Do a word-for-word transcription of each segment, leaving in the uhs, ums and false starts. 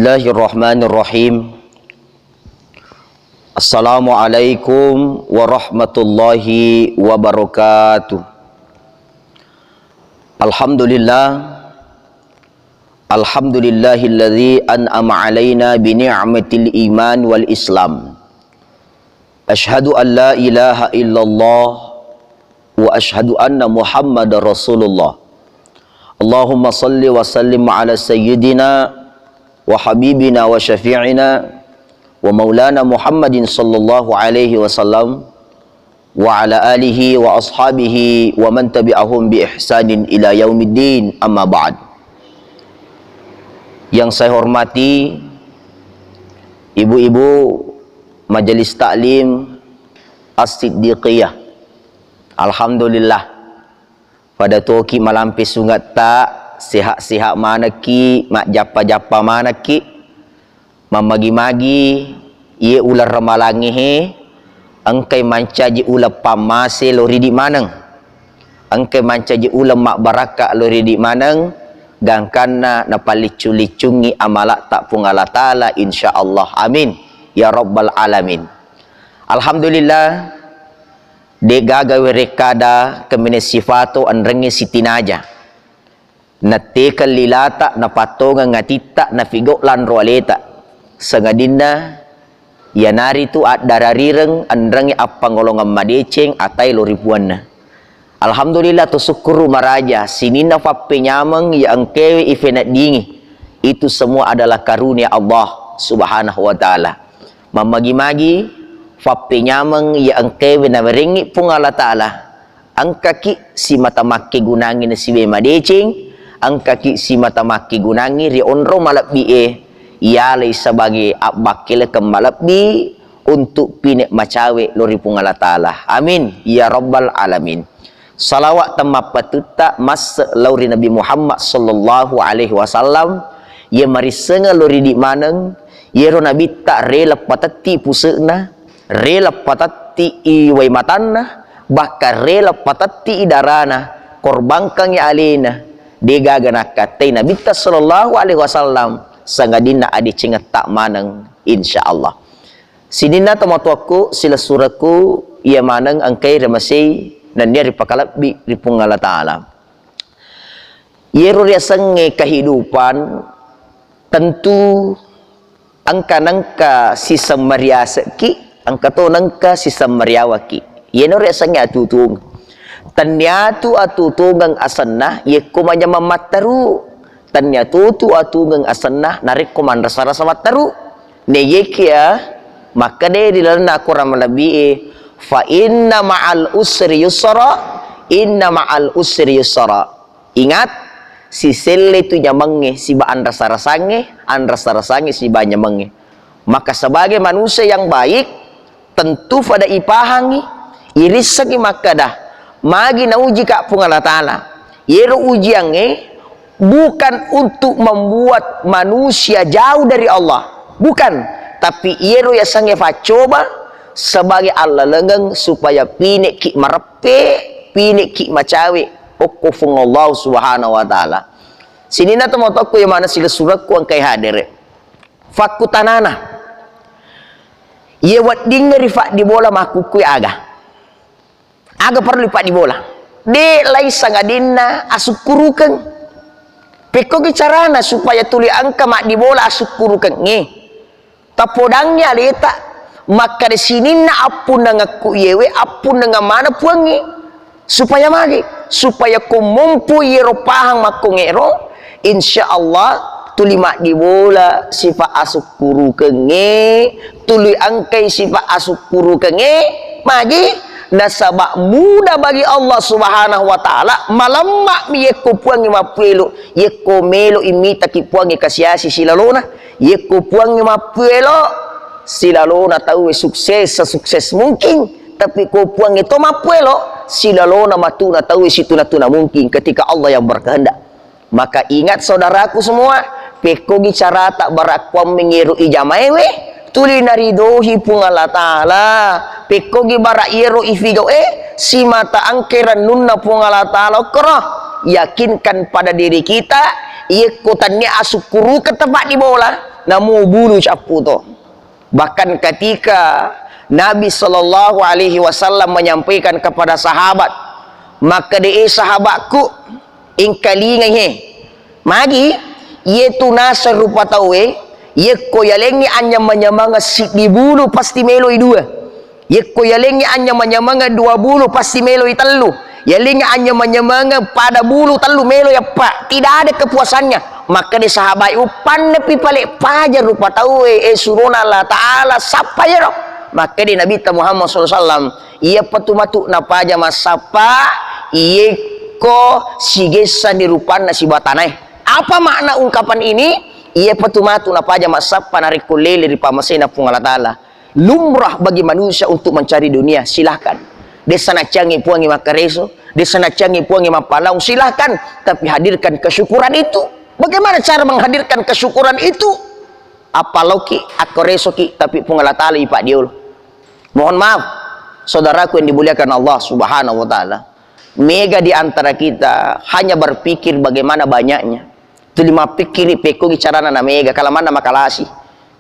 Bismillahirrahmanirrahim. Assalamualaikum warahmatullahi wabarakatuh. Alhamdulillah. Alhamdulillahilladzi an'ama alaina bi ni'matil iman wal islam. Asyhadu an la ilaha illallah wa asyhadu anna Muhammadar Rasulullah. Allahumma salli wa sallim ala sayyidina wa habibina wa syafi'ina wa maulana Muhammadin sallallahu alaihi wasallam wa ala alihi wa ashabihi wa man tabi'ahum bi ihsanin ila yaumiddin, amma ba'd. Yang saya hormati ibu-ibu Majelis Taklim As-Siddiqiyah. Alhamdulillah, pada toki malampe sungetta, sehat-sehat manekki, majjappa-jappa manekki. Mammagi-magi iye uleng ramalangnge he, engkai mancaji uleng pammase lo ridi maneng. Engkai mancaji uleng mabbarakka lo ridi maneng, gangkanna napalliccu-liccungngi amalatta Puang Allah Ta'ala, insyaallah. Amin ya rabbal alamin. Alhamdulillah, de gaga werekkada kemene sifato enrengnge sitinaja. Nattekeng lilata, napattongeng atitta, nafigau lanro aleta. Sangadinna iyanaritu addararireng enrengnge appangolongeng madeceng atae lo ri puanna. Alhamdulillah, to sukkuru maraja, sininna fappenyameng iya engkewe ifeneddingi. Itu semua adalah karunia Allah Subhanahu wa Ta'ala. Mammagi-magi fappenyameng iya engkewe nawerengngi Puang Allah Ta'ala. Engkaki simata makkegunangngi nasibae madeceng, engkaki simata makkegunangngi ri onrong malebbi'e, iyalai sebagai abbakkelekeng malebbi untuk pine macawe lo ri Puang Allah Ta'ala. Amin ya rabbal alamin. Salawat temmappatutta masse lao ri Nabi Muhammad sallallahu alaihi wasallam, iya marissengeng lo ridi maneng, iyero nabitta rela patetti puse'na, rela patetti i wai matanna, bahkan rela patetti i darana, korbangkangngi alena, degaga nakkattai nabitta sallallahu alaihi wasallam, sangadinna adecengetta maneng, insyaallah. Sininna tomatoakku, silessurekku, iya maneng engkai rimasei nennia ripakalebbi ri Puang Allah Ta'ala. Iyero riasengnge kehidupan, tentu engka nengka siseng mariasekki, engka to nengka siseng mariawakki. Iyeno riasengnge atutung. Tenniatu atutungeng asenna, yekko manyameng matteru. Tenniatu tu atungeng asenna, narekko manrasa-rasa matteru. Neyekia, makkeda ri lalenna akorang malebbi'e, "Fa inna ma'al usri yusra, inna ma'al usri yusra." Ingat, siselle tu nyamengnge siba anrasa-rasangnge, anrasa-rasangnge siba nyamengnge. Maka sebagai manusia yang baik, tentu fada ipahangi, irissengngi makkeda, magi naujika Puang Allah Ta'ala. Yero ujiangnge bukan untuk membuat manusia jauh dari Allah. Bukan. Tapi iyero yasengnge faccoba sebagai allalengeng supaya pinekki mareppe, pinekki macawe okko Puang Allah Subhanahu wa Ta'ala. Sininna tomatoakku iya maneng silessurekku engkai hadere. Fakkutanana. Iye weddingnge ri faddibola makkukkue aga? Aga parellu ipadibola? De lai sangadinna asukkurukeng. Pekkogi carana supaya tuli engka maddibola asukkurukengnge? Tapodangngi aleta, makkeda sininna appunnangekku iyewe appunnangeng maneng Puangnge. Supaya magi? Supaya ko mompo iyero pahang makkongero, insya Allah tuli maddibola sifa asukkurukengnge, tuli engkai sifa asukkurukengnge, magi? Nasaba mudah bagi Allah Subhanahu wa Ta'ala, malemma'mi yekko Puangnge mappuelo, yekko melo imitaki Puangnge kasiasi silalona, yekko Puangnge mappuelo, silalona tauwe sukses, sesukses mungkin, tapi ko Puangnge to mappuelo, silalona matuna tauwe situna-tuna mungkin ketika Allah yang berkehendak. Maka ingat saudaraku semua, pekkogi carata barakkuammeng ero ijamaewe, tuli naridohi Puang Allah Ta'ala. Pekkogi bara iyero ifigau'e, simata engkai rennunna Puang Allah Ta'ala okkoro. Yakinkan pada diri kita, yekko tannia asukkurukeng tepat di bola, namo bulu cappu to. Bahkan ketika Nabi Sallallahu Alaihi Wasallam menyampaikan kepada sahabat, makkeda, "Eh sahabatku, engkalingai he." Magi, iyetu naseng rupa tauwe, yekko yalengngi anyameng-nyamengeng siddi bulu pasti meloi dua. Yekko yalengngi anyameng-nyamengeng dua bulu pasti meloi tellu. Yalengngi anyameng-nyamengeng pada bulu tellu meloi eppa. Tidak ada kepuasannya. Makkeda sahabat, "Uppannepi pale paja rupa tauwe, eh, surona Allah Ta'ala, sappa yero." Makkeda Nabitta Muhammad sallallahu alaihi wasallam, "Iyapa tu matu napaja massappa, iyekko sigessani rupanna sibatanae." Apa makna ungkapan ini? "Iyapa tu matu napaja massappa narekko lele ri pamasena Puang Allah Ta'ala." Lumrah bagi manusia untuk mencari dunia, silahkan. Dessa nacciangi puangi makkareso, dessa nacciangi puangi mappalaung, silahkan. Tapi hadirkan kesyukuran itu. Bagaimana cara menghadirkan kesyukuran itu? Appalauki, akkaresoki, tapi Puang Allah Ta'ala ipadiolo. Mohon maaf, saudaraku yang dimuliakan Allah Subhanahu wa Ta'ala. Mega di antara kita hanya berpikir bagaimana banyaknya. Tuli mappikkiri pekkogi carana na mega, kalamanna makalasi.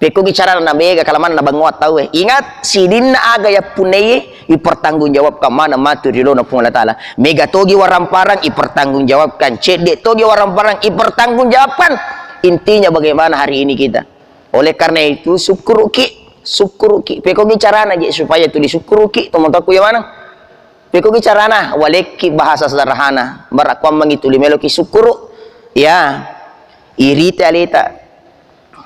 Pekkogi carana na mega, kalamanna na bangoa tauwe. Ingat, sidinna aga yappunnaiye, ipertanggungjawabkan maneng matu ri lona Puang Allah Ta'ala. Mega togi waramparang, ipertanggungjawabkan. Cedde togi waramparang, ipertanggungjawabkan. Intinya bagaimana hari ini kita. Oleh karena itu, sukkuruki, sukkuruki. Pekkogi carana je supaya tuli sukkuruki, tomatoakku ya maneng. Pekkogi carana, walekki bahasa sederhana. Barakkuammengi tuli meloki sukkuru. Ya, irita aleta.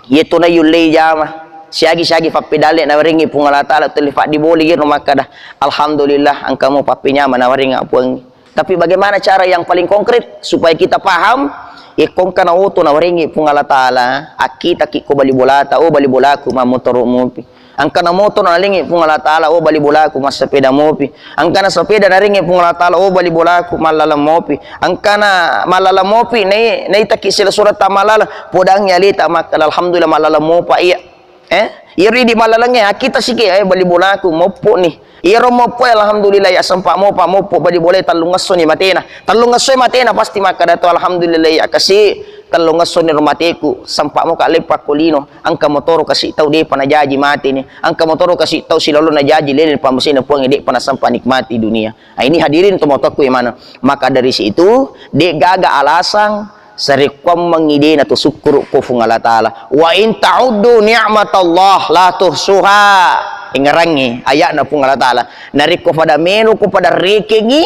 Iyetu na yullei jama. Siagi-siagi pappedalle nawerengngi Puang Allah Ta'ala tuli faddiboli iro makkada, "Alhamdulillah, engka mo pappenyama nawerengnga Puang." Tapi bagaimana cara yang paling konkret supaya kita paham? Yekko engka na oto nawerengngi Puang Allah Ta'ala, akkitaki ko bali bolata, "Oh, bali bolaku, mammotoro mopi." Engkana moto nalengngi Puang Allah Ta'ala, "Oh, bali bolaku, massepeda mopi." Engkana sepeda narengngi Puang Allah Ta'ala, "Oh, bali bolaku, mallaleng mopi." Engkana mallaleng mopi, nai-, naitaki sila surata mallaleng, podangngi aleta makkada, "Alhamdulillah, mallaleng mopa iya." Eh? Iyaro idi mallalengnge, akkita sike, "Eh, bali bolaku, moppo ni." Iyaro moppo, "Alhamdulillah, ya sempa mopa, moppo bali bolae, tellung esso ni matena." Tellung esso matena, pasti makkada to, "Alhamdulillah, ya kasi, tellung esso ni ro mateku, sempa moka leppa ko lino." Engka motoro kasi tau depa najaji mate ni. Engka motoro kasi tau silalo najaji lele pamasena Puang, depa nasempa nikmati dunia. Ah, ini hadirin tomatoakku yang mana. Maka dari situ, de gaga alasang sarekkuammengi de na to sukkuru ko Puang Allah Ta'ala. "Wa in ta'uddu ni'matallah la tuhsuha." Ingerangngi ayatna Puang Allah Ta'ala. Narekko pada melo ko pada rekengi,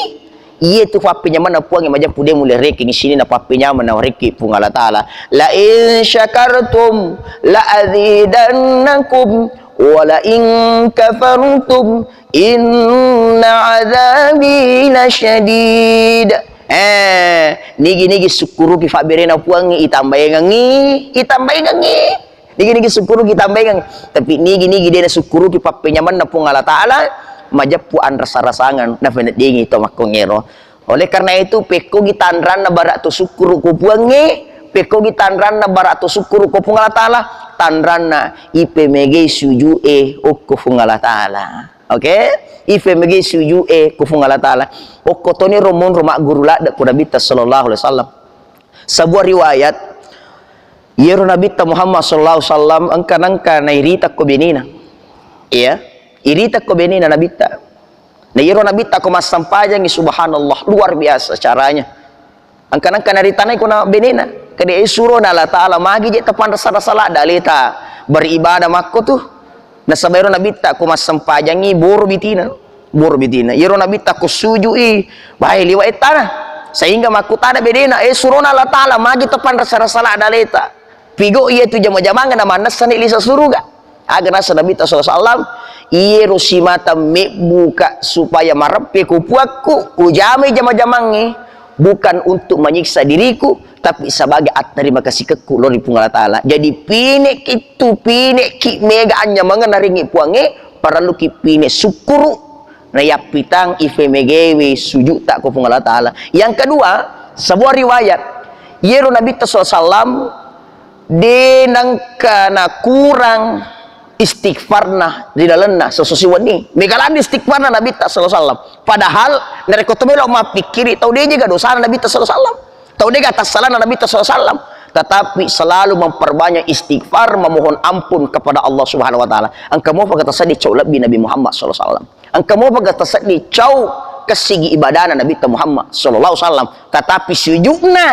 iye tu pappenyamenna Puangnge majeppu de mulle rekengi sininna pappenyameng nawarekki Puang Allah Ta'ala. "La in syakartum la azidannakum wa la in kafartum inna azabi lasyadid." Eh, nigi-nigi sukkuruki fabberena Puangnge, itambaengengi, itambaengengi. Nigi-nigi sukkuruki tambaengeng, tapi nigi-nigi de nasukkuruki pappenyamenna Puang Allah Ta'ala, majeppu anrasa-rasangan, nafeneddengi to makkongero. Oleh karena itu, pekkogi tanranna bara to sukkuru ko Puangnge, pekkogi tanranna bara to sukkuru ko Puang Allah Ta'ala, tanranna ipemegei suju'e okko Puang Allah Ta'ala. Oke? Ipemegei suju'e ko Puang Allah Ta'ala. Okko toni ro monro magguru ladde ko Nabitta sallallahu alaihi wasallam. Sebuah riwayat, iyaro Nabitta Muhammad sallallahu alaihi wasallam engka nangka nairita ko benena. Iya, irita ko benena Nabitta. Na iyaro Nabitta ko massempajangi, subhanallah, luar biasa caranya. Engka nangka naritanai ko na benena. Kede surona Allah Ta'ala, magi je tapanrasa-rasa ladde aleta beribadah makko tu. Nasaba ero Nabitta ko massempajangi boro bitina, boro bitina. Iyero Nabitta ko sujui, bae liwa ettana. Sehingga makkutana bedena, eh, surona Allah Ta'ala, magi tapanrasa-rasa ladde aleta. Pigo iya tu jama-jamang na mannessani lisa suruga. Aga nasa Nabitta sallallahu alaihi wasallam, iyero simata mebbuka supaya mareppe ku puakku, ujamai jama-jamangnge, bukan untuk menyiksa diriku, tapi sebagai atterima kasikekku lao ri Puang Allah Ta'ala. Jadi, pinekki tu, pinekki mega anyamengeng narengngi Puangnge, parelluki pine sukkuru, nayappitang ifemegewe sujutta ko Puang Allah Ta'ala. Yang kedua, sebuah riwayat, iyero Nabitta sallallahu alaihi wasallam de nengka nakurang istighfarna ri lalenna sesso siwenni. Mega ladde istighfarna Nabitta sallallahu alaihi wasallam. Padahal narekko to melo mappikkiri tau de' jaga dosana Nabitta sallallahu alaihi wasallam. Tau de' gaga tassalana Nabitta sallallahu alaihi wasallam. Tetapi selalu memperbanyak istighfar, memohon ampun kepada Allah Subhanahu wa taala. Engka mopa ga tasedding cau lebbi Nabi Muhammad sallallahu alaihi wasallam. Engka mopa ga tasedding cau kessigi ibadana Nabitta Muhammad sallallahu alaihi wasallam. Tetapi sujudna,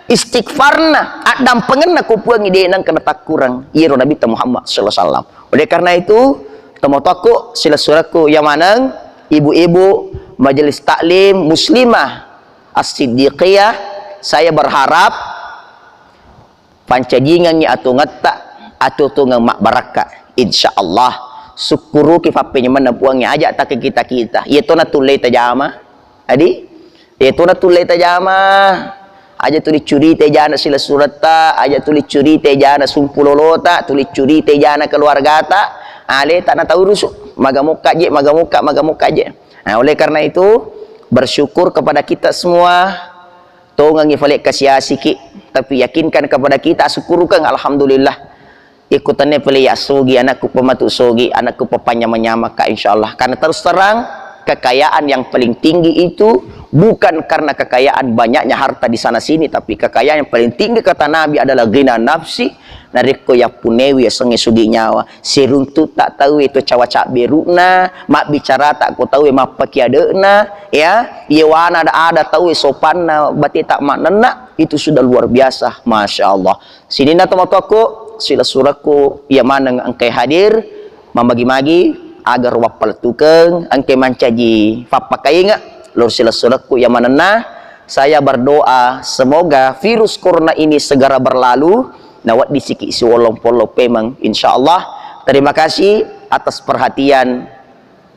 istighfarna, addampengenna ko Puang de' nengka natakkurang iyaro Nabitta Muhammad sallallahu alaihi wasallam. Oleh karena itu, tomatoakku, silessurekku iya maneng, ibu-ibu, majelis taklim muslimah As-Siddiqiyah, saya berharap pancajingengngi atongetta, atotongeng mabbarakka. Insya Allah, sukkuruki fappenyamenna Puangnge, aja takkita-kita. Iya tona tullei tajama. Adi, iya tona tullei tajama. Aja tuli curita jana silessuretta, aja tuli curita jana sumpulolota, tuli curita jana keluargata. Aleta nataurusu. Maga mokka je, maga mokka, maga mokka je. Nah, oleh karena itu, bersyukur kepada kita semua. Tongengi fale kasiasiki, tapi yakinkan kepada kita, asukkurukeng, alhamdulillah. Ikku tenne pale ya sogi, anakku pematu sogi, anakku pepanyama-nyama ka, insya Allah. Karena terus terang, kekayaan yang paling tinggi itu bukan karena kekayaan banyaknya harta di sana sini, tapi kekayaan yang paling tinggi kata Nabi adalah ghina nafsi. Narekko yappunewi yasengnge sugi nyawa, siruntu'ta tauwe to cawa cabberu'na, mabbicarata ko tauwe mappakiade'na, ya, yewana ada-ada tauwe sopanna bateta mannenna, itu sudah luar biasa, masya Allah. Sininna tomatoakku, silessurekku iya maneng engkai hadir, mamagi-magi agar wappalettukeng engkai mancaji fappakainge lor silessurekku iya manenna. Saya berdoa semoga virus corona ini segera berlalu, naweddisiki siwollong-pollong pemeng, insya Allah. Terima kasih atas perhatian,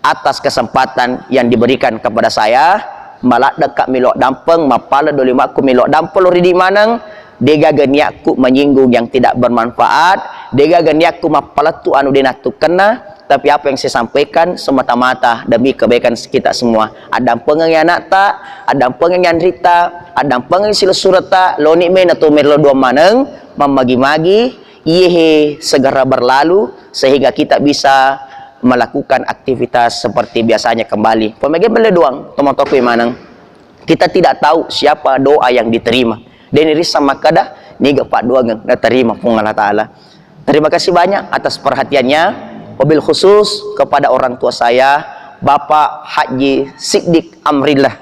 atas kesempatan yang diberikan kepada saya. Maladdekka melo dampeng, mappala dolimakku melo dampeng lo ridi maneng. Degaga niatku menyinggung yang tidak bermanfaat, degaga niatku mappalettu anu de' nattukkenna, tapi apa yang saya sampaikan semata-mata demi kebaikan kita semua. Addampengengngi anakta, addampengengngi anritta, addampengengngi silessuretta, loni mena to melo dua maneng, mammagi-magi, iyehe segera berlalu sehingga kita bisa melakukan aktivitas seperti biasanya kembali. Pemege belle doang, tomatoku maneng. Kita tidak tahu siapa doa yang diterima. Dan irissa makkada, niga paddoangeng naterima Puang Allah Ta'ala. Terima kasih banyak atas perhatiannya. Wabil khusus kepada orang tua saya, Bapak Haji Siddiq Amrillah.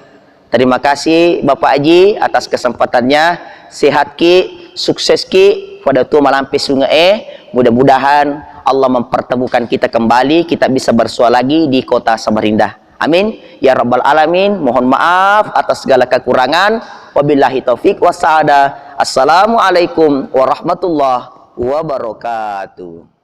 Terima kasih Bapak Haji atas kesempatannya. Sehatki, sukseski, pada tu malampe sungai. Mudah-mudahan Allah mempertemukan kita kembali, kita bisa bersua lagi di kota Samarinda. Amin ya rabbal alamin. Mohon maaf atas segala kekurangan. Wabillahi taufik wassaada. Assalamualaikum warahmatullahi wabarakatuh.